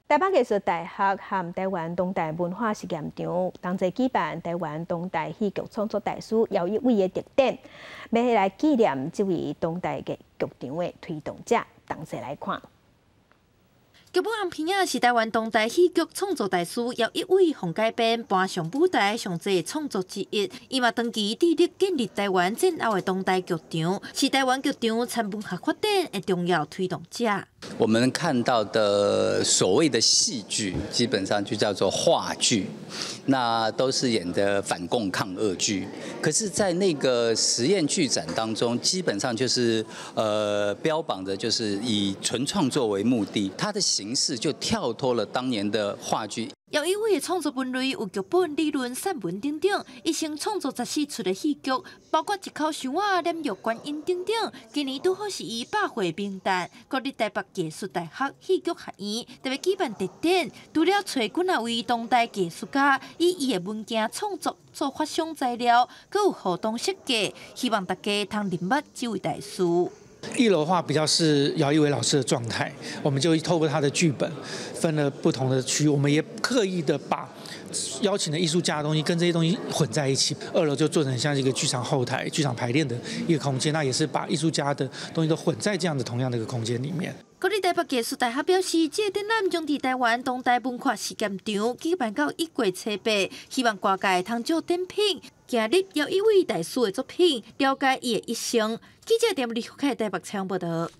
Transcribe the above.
台北藝術大學和台灣當代文化實驗場同齊舉辦台灣當代戲劇創作大師姚一葦的特展，欲來紀念這位當代的劇場的推動者，同齊來看。劇本紅鼻仔是台灣當代戲劇創作大師姚一葦予改編搬上舞台上濟創作之一。伊嘛長期致力建立台灣戰後的當代劇場，是台灣劇場參文學發展的重要推動者。我們看到的所謂的戲劇，基本上就叫做話劇，那都是演的反共抗俄劇。可是，在那個實驗劇展當中，基本上就是標榜的就是以純創作為目的，它的形式就跳脫了當年的話劇。姚一葦的創作分類有劇本、理論、散文等等，一生創作14出的戲劇，包括一口箱仔、煉獄觀音等等。今年拄好是伊100歲冥誕，國立台北藝術大學戲劇學院特別舉辦特展，除了揣幾仔位當代藝術家以伊的物件創作做發想材料，閣有互動設計，希望大家通認捌這位大師。一樓的話比較是姚一葦老師的狀態，我們就透過他的劇本分了不同的區，我們也刻意的把邀請的藝術家的東西跟這些東西混在一起。二樓就做成像一個劇場後台、劇場排練的一個空間，那也是把藝術家的東西都混在這樣的同樣的一個空間裡面。國立台北藝術大學表示，這個展覽將佇台灣當代文化實驗場舉辦到1月初8，希望外界通借展品，行入姚一葦大師的作品，了解伊的一生。記者點立開台北採訪報道。